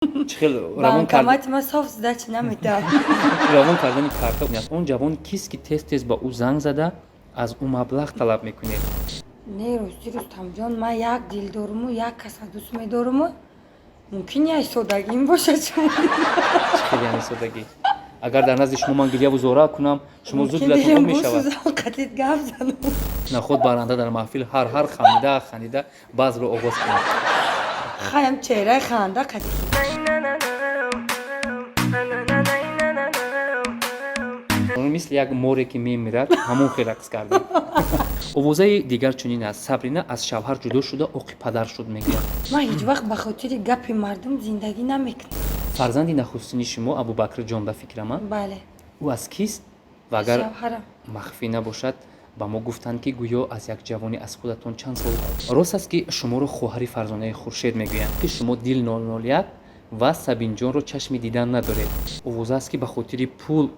Чӣ хел равон кард? Банкомати ма соф сдачи намедиҳам. Равон кардани карта. Он ҷавон кист, ки тез тез ба ӯ занг зада, аз ӯ маблағ талаб мекунед? Не, рости, Рустамҷон, ман як дил доруму як каса дӯст медоруму, мумкин яй содагим бошад шумо. Чӣ хел, яъне содагӣ? Агар дар назди шумо ман гиряву зора кунам, шумо зуд Мумкин дилатон об дилам мешавад. бисӯзам, қатит гап занам. Наход баранда дар маҳфил ҳар ҳар хандида хандида баъзро оғоз кунад. Хаям, чеҳраи ханда қатит. Мисли як море, ки мемирад, ҳамон хел рақс кардем. Овозаи дигар чунин аст: Сабрина аз шавҳар ҷудо шуда, оқи падар шуд, мегӯяд. Ман ҳеҷ вақт ба хотири гапи мардум зиндагӣ намекунам. Фарзанди нахустини шумо Абубакрҷон, ба фикрама? Бале. Ӯ аз кист? Ва агар Шавҳарам. махфӣ набошад, ба мо гуфтанд, ки гӯё аз як ҷавони аз худатон чанд сол. Рост аст, ки шуморо хоҳари Фарзонаи Хуршед мегӯянд, ки шумо Дил 001 ва Сабинҷонро чашми дидан надоред? Овоза аст, ки ба хотири пул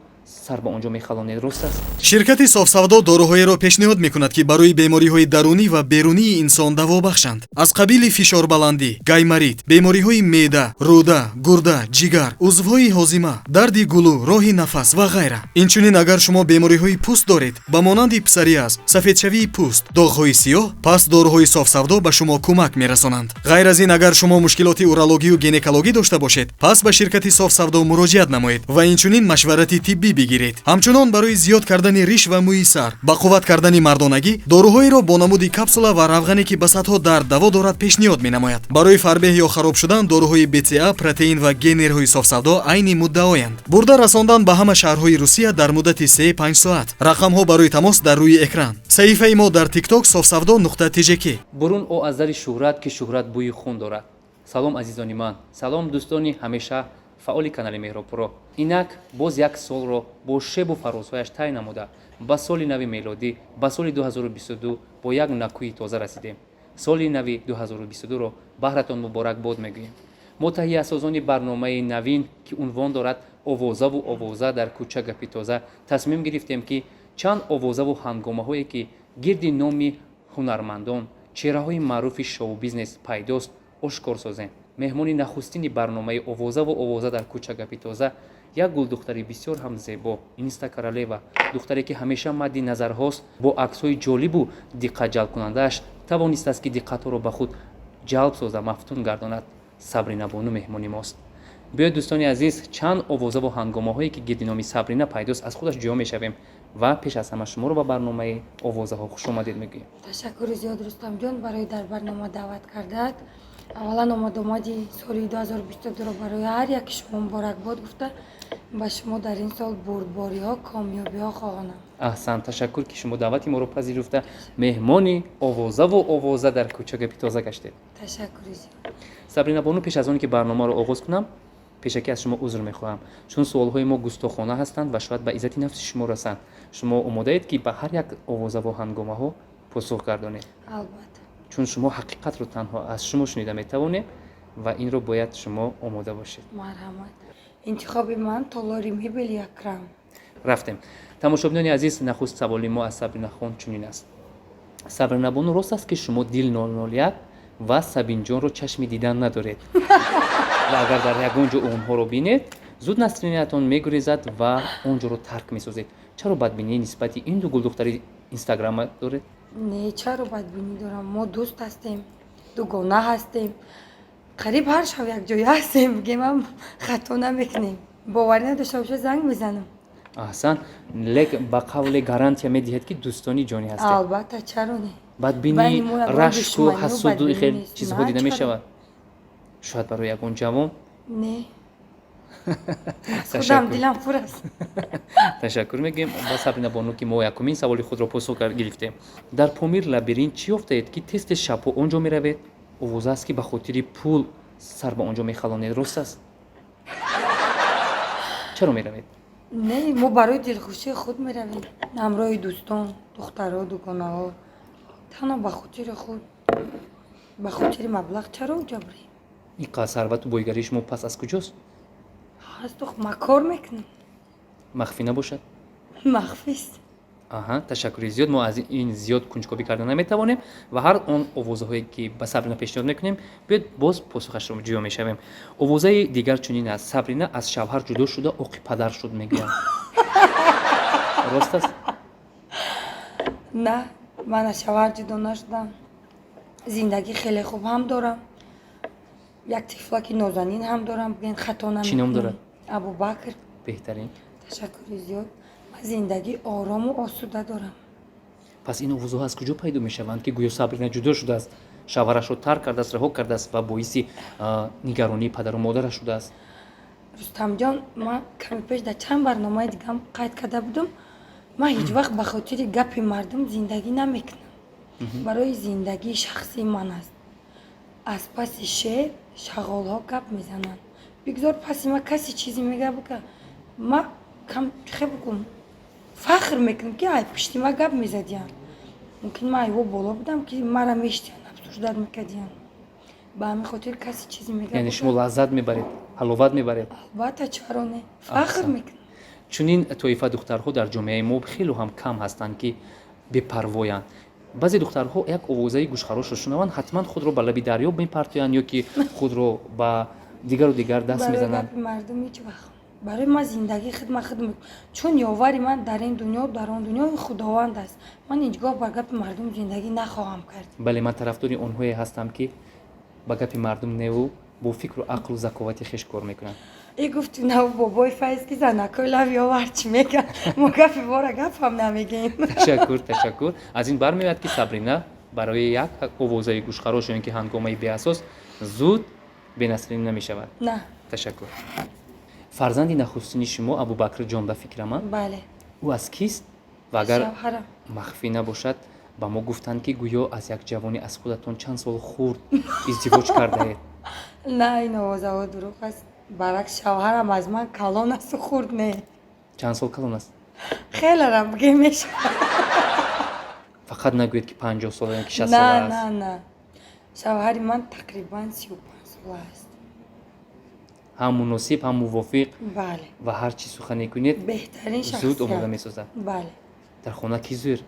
сар ба он ҷо мехалонед. Рост аст? Ширкати Софсавдо доруҳоеро пешниҳод мекунад, ки барои бемориҳои дарунӣ ва берунии инсон даво бахшанд, аз қабили фишорбаландӣ, гайморит, бемориҳои меъда, рӯда, гурда, ҷигар, узвҳои ҳозима, дарди гулӯ, роҳи нафас ва ғайра. Инчунин, агар шумо бемориҳои пӯст доред, ба монанди псориаз, сафедшавии пӯст, доғҳои сиёҳ, пас доруҳои Софсавдо ба шумо кӯмак мерасонанд. Ғайр аз ин, агар шумо мушкилоти урологию гинекологӣ дошта бошед, пас ба ширкати Софсавдо муроҷиат намоед ва инчунин машварати тиббӣ бигиред. Ҳамчунон, барои зиёд кардани риш ва мӯи сар, ба қувват кардани мардонагӣ доруҳоеро бо намуди капсула ва равғане, ки ба садҳо дард даво дорад, пешниҳод менамояд. Барои фарбеҳ ё хароб шудан доруҳои БЦА, протеин ва генерҳои Софсавдо айни муддаоянд. Бурда расондан ба ҳама шаҳрҳои Русия дар муддати 3-5 соат. Рақамҳо барои тамос дар рӯи экран. Саҳифаи мо дар ТикТок софсавдо.тжк. Бурун о аз дари шӯҳрат, ки шӯҳрат бӯи хун дорад. Салом, азизони ман, салом, дӯстони ҳамеша фаъоли канали Меҳробпуро. Инак боз як солро бо шебу фарозҳояш тай намуда, ба соли нави мелодӣ, ба соли 2022 бо як накӯи тоза расидем. Соли нави 2022-ро баҳратон муборакбод мегӯем. Мо, таҳиясозони барномаи навин, ки унвон дорад «Овозаву овоза дар кӯча гапи тоза», тасмим гирифтем, ки чанд овозаву ҳангомаҳое, ки гирди номи ҳунармандон, чеҳраҳои маъруфи шоу-бизнес пайдост, ошкор созем. Меҳмони нахустини барномаи «Овозаву овоза дар кӯча гапи тоза» як гулдухтари бисёр ҳам зебо, инста королева, духтаре, ки ҳамеша мадди назарҳост, бо аксҳои ҷолибу диққатҷалбкунандааш тавонистааст, ки диққатҳоро ба худ ҷалб соза, мафтун гардонад. Сабрина бону меҳмони мост. Биёед, дӯстони азиз, чанд овозаву ҳангомаҳое, ки гирди номи Сабрина пайдост, аз худаш ҷӯё мешавем ва пеш аз ҳама шуморо ба барномаи овозаҳо хушомадед мегӯем. Ташаккури зиёд, Рустамҷон, барои дар барнома даъват кардаат. Аввалан, омадомади соли 2022-ро барои ҳар яки шумо муборакбод гуфта, ба шумо дар ин сол бурдбориҳо, комёбиҳо хоҳонам. Аҳсан, ташаккур, ки шумо даъвати моро пазируфта, меҳмони овозаву овоза дар кӯча гапи тоза гаштед. Ташаккури зиёд. Сабрина бону, пеш аз оне ки барномаро оғоз кунам, пешакӣ аз шумо узр мехоҳам, чун суолҳои мо густохона ҳастанд ва шояд ба иззати нафси шумо расанд. Шумо омодаед, ки ба ҳар як овозаву ҳангомаҳо посух гардонед? Албатта. Чун шумо ҳақиқатро танҳо аз шумо шунида метавонем ва инро бояд шумо омода бошед. Марҳамат. Интихоби ман толори мебели Акрам. Рафтем, тамошобинони азиз. Нахуст саволи мо аз Сабрина хон чунин аст: Сабрина бону, рост аст, ки шумо Дил 001 ва Сабинҷонро чашми дидан надоред ва агар дар ягон ҷо онҳоро бинед, зуд настроениятон мегурезад ва он ҷоро тарк месозед? Чаро бадбинӣ нисбати ин ду гулдухтари инстаграма доред? Не, чаро бадбинӣ дорам? Мо дӯст ҳастем, дугона ҳастем, қариб ҳар шаб якҷоя ҳастем, бигемам, хато намекунем. Боварӣ надошта боша, занг мезанам. Аҳсан, лек ба қавле гарантия медиҳед, ки дӯстони ҷонӣ ҳастед? Албатта, чаро не? Бадбинӣ, Байни мо ягон рашку душманию ҳасуду бадбинӣ хел нест. чизҳо На, дида чаро? мешавад шояд барои ягон ҷавон? Не, аз худам Ташаккур. дилам пур аст. Ташаккур мегӯем ба Сабрина бону, ки мо якумин саволи худро посух гирифтем. Дар Помир лабиринт чӣ ёфтаед, ки тез тез шабҳо он ҷо меравед? Овоза аст, ки ба хотири пул сар ба он ҷо мехалонед. Рост аст? Чаро меравед? Не, мо барои дилхушии худ меравем, ҳамроҳи дӯстон, духтаро, дугонаҳо, танҳо ба хотири худ. Ба хотири маблағ чаро уҷа бурем? Ин қадр сарвату бойгарии шумо пас аз куҷост? Ҳасту, ма кор мекунам. Махфӣ набошад? Махфист. Аҳа, ташаккури зиёд. Мо аз ин зиёд кунҷкобӣ карда наметавонем ва ҳар он овозаҳое, ки ба Сабрина пешниҳод мекунем, биёед, боз посухашро ҷӯё мешавем. Овозаи дигар чунин аст: Сабрина аз шавҳар ҷудо шуда, оқи падар шуд, мегӯянд. Рост аст? На, ман аз шавҳар ҷудо нашудам. Зиндагӣ хеле хуб ҳам дорам, як тифлаки нозанин ҳам дорам, бигӯен, хато Чӣ ном дорад? Абубакр. Беҳтарин. Ташаккури зиёд. Ман зиндагӣ орому осуда дорам. Пас ин овозҳо аз куҷо пайдо мешаванд, ки гӯё Сабрина ҷудо шудааст, шавҳарашро тарк кардааст, раҳо кардааст ва боиси нигаронии падару модараш шудааст? Рустамҷон, ман каме пеш дар чанд барномаи дигам қайд карда будам: ман ҳеҷ вақт ба хотири гапи мардум зиндагӣ намекунам. Барои зиндагии шахсии ман аст. Аз паси шер шағолҳо гап мезананд. Бигзор паси ма касе чизе мега, бука. Ма кам хе букум, фахр мекунам, ки ай пишти ма гап мезадиянд. Мумкин ман айво боло будам, ки мара мештиянд, обсуждать мекардиянд. Ба ҳамин хотир касе чизе мега. Яъне шумо лаззат мебаред, ҳаловат мебаред? Албатта, чаро не, фахр мекунам. Чунин тоифа духтарҳо дар ҷомеаи мо хело ҳам кам ҳастанд, ки бепарвоянд. Баъзе духтарҳо як овозаи гӯшхарошро шунаванд, ҳатман худро ба лаби дарё мепартоянд ё ки худро ба дигару дигар даст мезананд. Гапи мардум ҳеҷ вақт. Барои ман зиндагии худ, ман худ, чун ёвари ман дар ин дунё, дар он дунё Худованд аст. Ман ҳеҷ гоҳ ба гапи мардум зиндагӣ нахоҳам кард. Бале, ман тарафдори онҳое ҳастам, ки ба гапи мардум неву бо фикру ақлу заковати хеш кор мекунанд. И гуфти нав бобои Файз, ки занакои лав ёвар чӣ мега, мо гапи бора гапам намегем. Ташаккур, ташаккур. Аз ин бармеояд, ки Сабрина барои як овозаи гӯшхарош ё ин ки ҳангомаи беасос зуд бенасрин намешавад. На. Ташаккур. Фарзанди нахустини шумо Абубакрҷон, ба фикрама? Бале. Ӯ аз кист? Ва агар Шавҳарам. махфӣ набошад, ба мо гуфтанд, ки гӯё аз як ҷавони аз худатон чанд сол хурд издивоҷ кардаед. На, ин овозаҳо дурӯғ аст. Баръакс, шавҳарам аз ман калон асту хурд не. Чанд сол калон аст? Хеларам бигем мешавад. Фақат нагӯед, ки 50 сола ё ки 60 На. сола аст. На, на, шавҳари ман тақрибан 35 сола аст. Ҳам муносиб, ҳам мувофиқ. Бале. Ва ҳар чӣ сухане кунед, Беҳтарин зуд омода шахсият. месозад. Бале. Дар хона кӣ зӯр?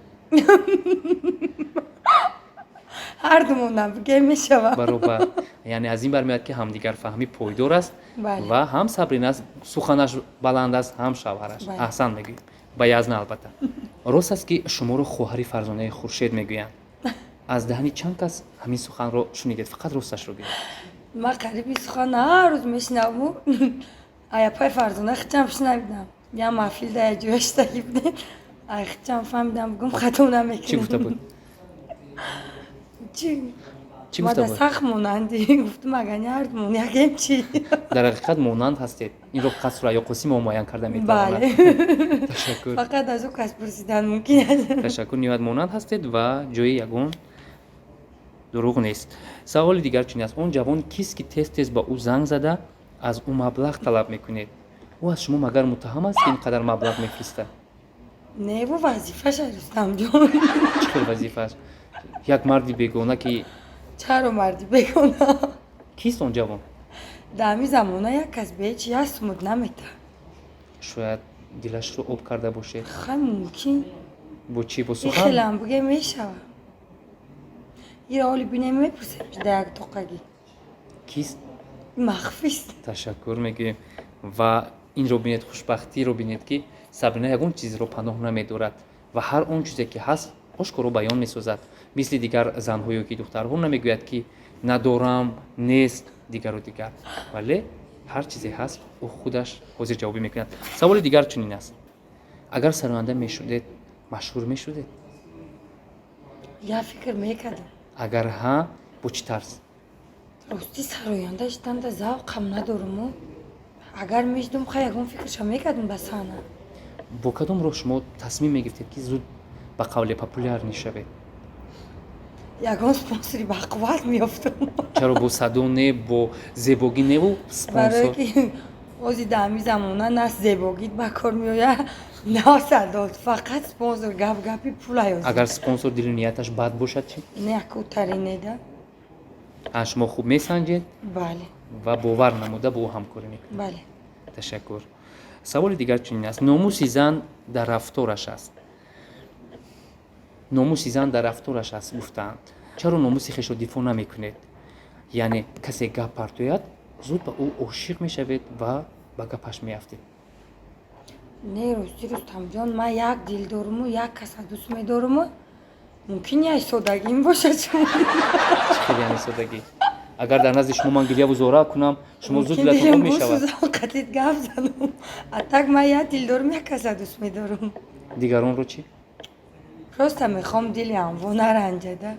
Ҳардумонам бигем мешавад. Баробар. Яъне аз ин бармеояд, ки ҳамдигарфаҳмӣ пойдор аст. Бале. Ва ҳам Сабрина суханаш баланд аст, ҳам шавҳараш. Бале. Аҳсан мегӯем, ба язна. Албатта, рост аст, ки шуморо хоҳари Фарзонаи Хуршед мегӯянд? Аз даҳани чанд кас ҳамин суханро шунидед? Фақат росташро гӯед. Ман қариби сухан ҳар рӯз мешунавму аяпай Фарзона хичам шунавидам. Я маҳфил да я ҷоя штагӣ будем, ай хичам фаҳмидам, бигум, хато намекунем. Чӣ гуфта буд? Чӣ? Чӣ гуфта Мада буд? Сахт монандӣ, гуфтум, агани ҳардумон якем чӣ. Дар ҳақиқат монанд ҳастед. Инро фақат Сурайё Қосимова муайян карда метавонад. Бале. Ташаккур. Фақат аз ӯ кас пурсидан мумкин аст. Ташаккур. Ниҳоят монанд ҳастед ва ҷои ягон дурӯғ нест. Саволи дигар чунин аст: он ҷавон кист, ки тез тез ба ӯ занг зада, аз ӯ маблағ талаб мекунед? Ӯ аз шумо магар муттаҳам аст, ки ин қадар маблағ мефиристад? Не, бу вазифаша, Рустамҷон. Чӣ хел вазифааш? Як марди бегона, ки Чаро марди бегона? Кист он ҷавон? Дар ҳамин замона як кас бе ҳеҷ як сумуд наметаҳад. Шояд дилашро об карда бошед. Хай, мумкин. Бо чӣ, бо И сухан? Хелам бугем мешавад. Ира оли бинем, мепурсем да як тоқагӣ. Кист? Махфист. Ташаккур мегӯем. Ва инро бинед, хушбахтиро бинед, ки Сабрина ягон чизро паноҳ намедорад ва ҳар он чизе ки ҳаст, ошкоро баён месозад. Мисли дигар занҳо ё ки духтарҳо намегӯяд, ки надорам, нест, дигару дигар, вале ҳар чизе ҳаст, ӯ худаш ҳозир ҷавобӣ мекунад. Саволи дигар чунин аст: агар сароянда мешудед, машҳур мешудед? Я фикр мекардам. Агар ҳа, бо чӣ тарз? Рости, сароянда шиданда завқам надоруму. Агар мешидум, хай, ягон фикрша мекардум ба саҳна. Бо кадом роҳ шумо тасмим мегирифтед, ки зуд, ба қавле, популярный шавед? Ягон спонсори бақувват меёфтум. Чаро бо садо не, бо зебогӣ неву Барое спонсор? ки ози дар ҳамин замона на зебогит ба кор меояд, на садот, фақат спонсор, гап гапи пула ёз. Агар спонсор дилу нияташ бад бошад, чӣ? Не, якутари неда. А, шумо хуб месанҷед? Бале. Ва бовар намуда, бо ӯ ҳамкорӣ мекунед? Бале. Ташаккур. Саволи дигар чунин аст: номуси зан дар рафтораш аст. Номуси зан дар рафтораш аст, гуфтаанд. Чаро номуси хешро дифоъ намекунед? Яъне касе гап партояд, зуд ба ӯ ошиқ мешавед ва ба гапаш меафтед. Не, рости, Рустамҷон, ман як дил доруму як каса дӯст медоруму мумкин яй содагим бошад. Чӣ хел, яъне содагӣ? Агар дар назди шумо ман гиряву зора кунам, шумо зуд дилатон об мешавад. Қатит гап занам. А так ман як дил дорум, як каса дӯст медорум. Дигаронро чӣ? Просто мехоҳам дили ҳамво наранҷада,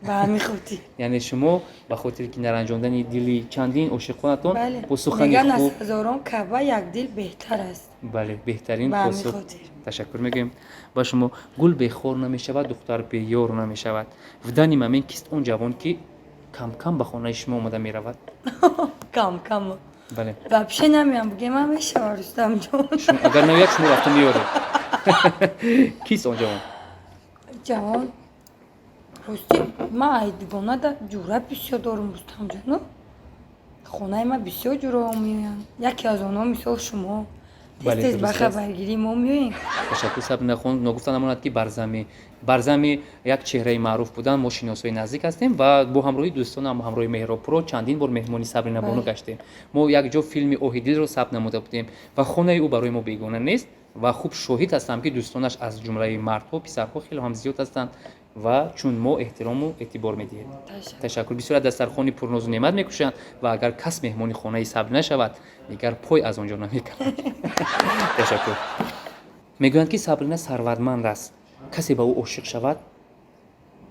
ба ҳамин хотир. Яъне шумо ба хотире ки наранҷондани дили чандин ошиқонатон бо сухани мегӯянд, аз хуб. ҳазорон каъба як дил беҳтар аст. Бале, беҳтарин Ба ҳамин посух. хотир. Ташаккур мегӯем ба шумо. Гул бехор намешавад, духтар беёр намешавад. В данный момент кист он ҷавон, ки камкам ба хонаи шумо омада меравад? Кам кам? Бале. Вообще намеям, бугем ҳам мешава, Рустамҷон. Агар наояд, шумо рафта меёред. Кист он ҷавон? Ҷавон, рости, ман ай дугонада ҷура бисёр дорум, Рустамҷону. Хонаи ман бисёр ҷураҳо меоянд, яке аз онҳо мисол шумо. Тез тез ба Дуруст аст. хабаргирӣ мо меоем. Ташаккур, Сабрина хон. Ногуфта намонад, ки барзами як чеҳраи маъруф будан мо шиносои наздик ҳастем ва бо ҳамроҳи дӯстонам, ҳамроҳи Меҳробпуро чандин бор меҳмони Сабрина бону гаштем. Мо якҷо филми «Оҳи дилро» сабт намуда будем ва хонаи ӯ барои мо бегона нест ва хуб шоҳид ҳастам, ки дӯстонаш аз ҷумлаи мардҳо, писарҳо хеле ҳам зиёд ҳастанд ва чун мо эҳтирому эътибор медиҳем. Ташаккур. Ташаккур. Бисёр аз дастархони пурнозу неъмат мекушанд ва агар кас меҳмони хонаи Сабрина шавад, дигар пой аз он ҷо намекунад. Ташаккур. Мегӯянд, ки Сабрина сарватманд аст, касе ба ӯ ошиқ шавад,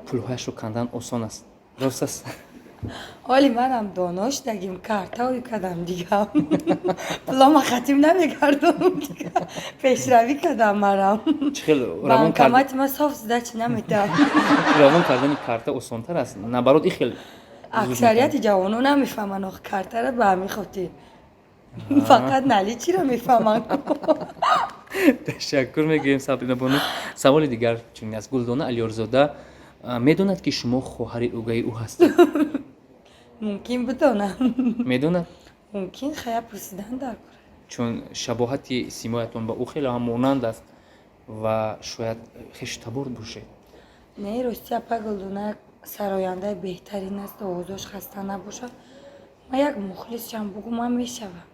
пулҳояшро кандан осон аст. Рост аст? Ҳоли манам доно шудагим, картаои кардам, дигам пулома хатим намегардонам, дига пешравӣ кардам марам. Чӣ хел равон кард? Банкомати ма соф сдачи намедиҳам. Равон кардани карта осонтар аст, наоборот, и хел Аксарияти ҷавонон намефаҳманд ох картара, ба ҳамин хотир фақат наличиро мефаҳманд. Ташаккур мегӯем, Сабрина бону. Саволи дигар чунин аст: Гулдона Алиёрзода медонад, ки шумо хоҳари угаи ӯ ҳастед? Мумкин бидонам. Медонад? Мумкин, хая пурсидан дар кора. Чун шабоҳати симоятон ба ӯ хеле ҳам монанд аст ва шояд хештабор бошед. Не, рости, апа Гулдона як сарояндаи беҳтарин аст, овозош хаста набошад. Ман як мухлисшам, бугу ман мешавам,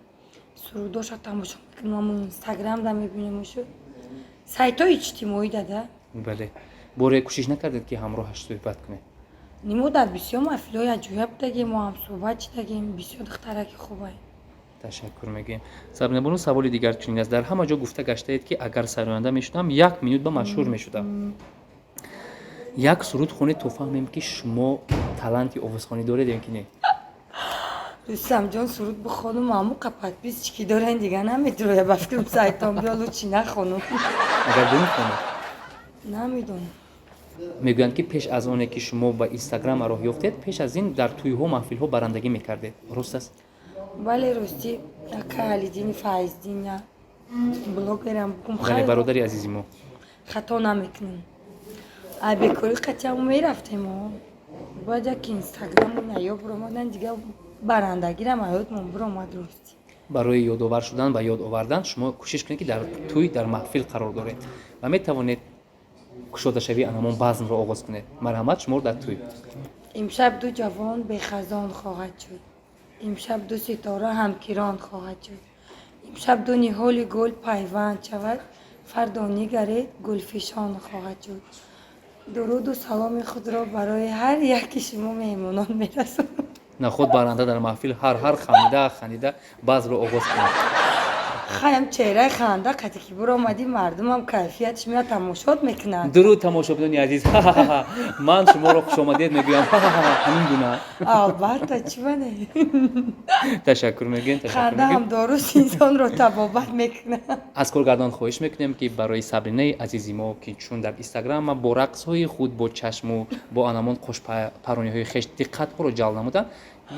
сурудоша тамошо мекунам, Инстаграмда мебинемушу сайтҳои иҷтимоӣ дада. Бале, боре кӯшиш накардед, ки ҳамроҳаш суҳбат кунед? Нимо дар бисёр маҳфилҳои аҷоиб будагем, мо ҳамсӯҳбат шидагем, бисёр духтараки хубай. Ташаккур мегӯем, Сабрина бону. Саволи дигар чунин аст: дар ҳама ҷо гуфта гаштаед, ки агар сароянда мешудам, як минут ба машҳур мешудам. Як суруд хонед, то фаҳмем, ки шумо таланти овозхонӣ доред ё ки не. Рустамҷон, суруд бихонум, ҳамуқа подписчики дорен, дига намедроя ба фикрам сайтон, биё лучше нахонум. Агар донӣ, хонед. Намедонам. Мегӯянд, ки пеш аз оне ки шумо ба Инстаграм роҳ ёфтед, пеш аз ин дар тӯйҳо, маҳфилҳо барандагӣ мекардед. Рост аст? Бале, ростӣ, ака Алидини Файздин я блогерам бугум. Бале, бародари азизи мо. Хато намекунем, ай бекорӣ қатиамо мерафтем. Бояд яки Инстаграму наё биромадан, дига барандагирам аёдмон биромад, ростӣ. Барои ёдовар шудан ва ёд овардан шумо кӯшиш кунед, ки дар тӯй, дар маҳфил қарор доред ва метавонед кушодашавии анамон базмро оғоз кунед. Марҳамат, шуморо дар тӯй. Имшаб ду ҷавон бехазон хоҳад шуд, имшаб ду ситора ҳамкирон хоҳад шуд, имшаб ду ниҳоли гул пайванд шавад, фардо нигаред, гулфишон хоҳад шуд. Дуруду саломи худро барои ҳар яки шумо меҳмонон мерасонам. Наход баранда дар маҳфил ҳар хандида хандида базмро оғоз кунед. Хаям чеҳраи ханда қати ки биромадӣ, мардумам кайфиятш меяд, тамошот мекунанд. Дуруд, тамошобинони азиз, ман шуморо хушомадед мегӯям, ҳамин гуна? Албатта, чӣ бане? Ташаккур мегӯем. Ханда ҳам доруст, инсонро табобат мекунад. Аз коргардон хоҳиш мекунем, ки барои Сабринаи азизи мо, ки чун дар Инстаграма бо рақсҳои худ, бо чашму бо анамон қошпарониҳои хеш диққатҳоро ҷалб намуданд,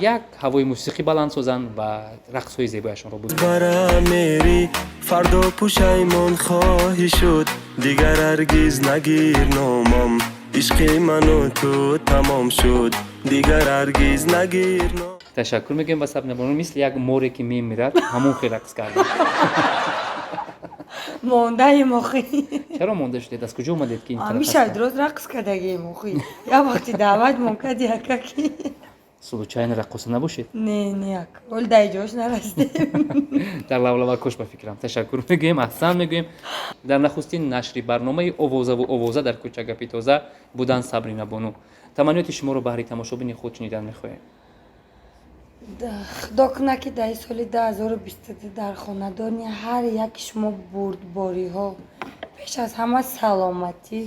як ҳавои мусиқӣ баланд созанд ва рақсҳои зебояшонро буд. Бара мери, фардо пушаймон хоҳӣ шуд, дигар ҳаргиз нагир номам, ишқи ману ту тамом шуд, дигар ҳаргиз нагир. Ташаккур мегӯем ба Сабрина бону. Мисли як море, ки мемирад, ҳамон хел рақс кардам. Мондаем охи. Чаро монда шудед? Аз куҷо омадед, ки ин қадар Ами хаста? Шабдироз рақс кардагием охи. Як вақти даъватмон кади, ака, ки Случайно раққоса набошед? Не, не, ака, ҳоли дар ҷош нарасидем. Дар лавлавакош, ба фикрам. Ташаккур мегӯем, аҳсан мегӯем. Дар нахустин нашри барномаи «Овозаву овоза» дар кӯча гапи тоза будан Сабрина бону. Таманниёти шуморо баҳри тамошобини худ шунидан мехоҳем. Худо кунад, ки дар соли 2022 дар хонадони ҳар яки шумо бурдбориҳо, пеш аз ҳама саломатӣ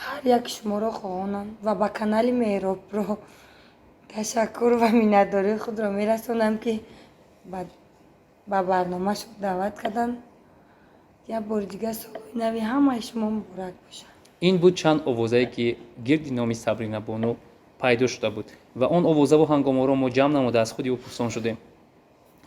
ҳар яки шуморо хоҳонам ва ба канали Меҳробро ташаккур ва миннатдории худро мерасонам, ки ба барномашон даъват карданд. Як бори дигар солҳои нави ҳамаи шумо муборак бошад. Ин буд чанд овозае, ки гирди номи Сабрина бону пайдо шуда буд, ва он овозаву ҳангомаро мо ҷамъ намуда, аз худи ӯ пурсон шудем,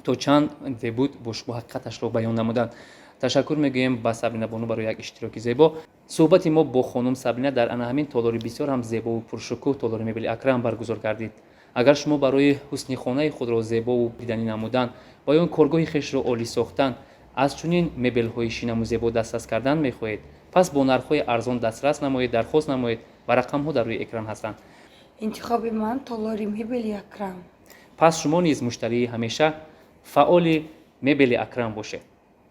то чанд дебут бо шумо ҳақиқаташро баён намуданд. Ташаккур мегӯем ба Сабрина бону барои як иштироки зебо. Суҳбати мо бо хонум Сабрина дар ана ҳамин толори бисёр ҳам зебову пуршукӯҳ, толори мебели «Акрам» баргузор гардид. Агар шумо барои ҳусни хонаи худро зебову диданӣ намудан ва ё коргоҳи хешро олӣ сохтан аз чунин мебелҳои шинаму зебо дастрас кардан мехоҳед, пас бо нархҳои арзон дастрас намоед, дархост намоед ва рақамҳо дар рӯи экран ҳастанд. Интихоби ман толори мебели «Акрам». Пас шумо низ муштарии ҳамеша фаъоли мебели «Акрам» бошед.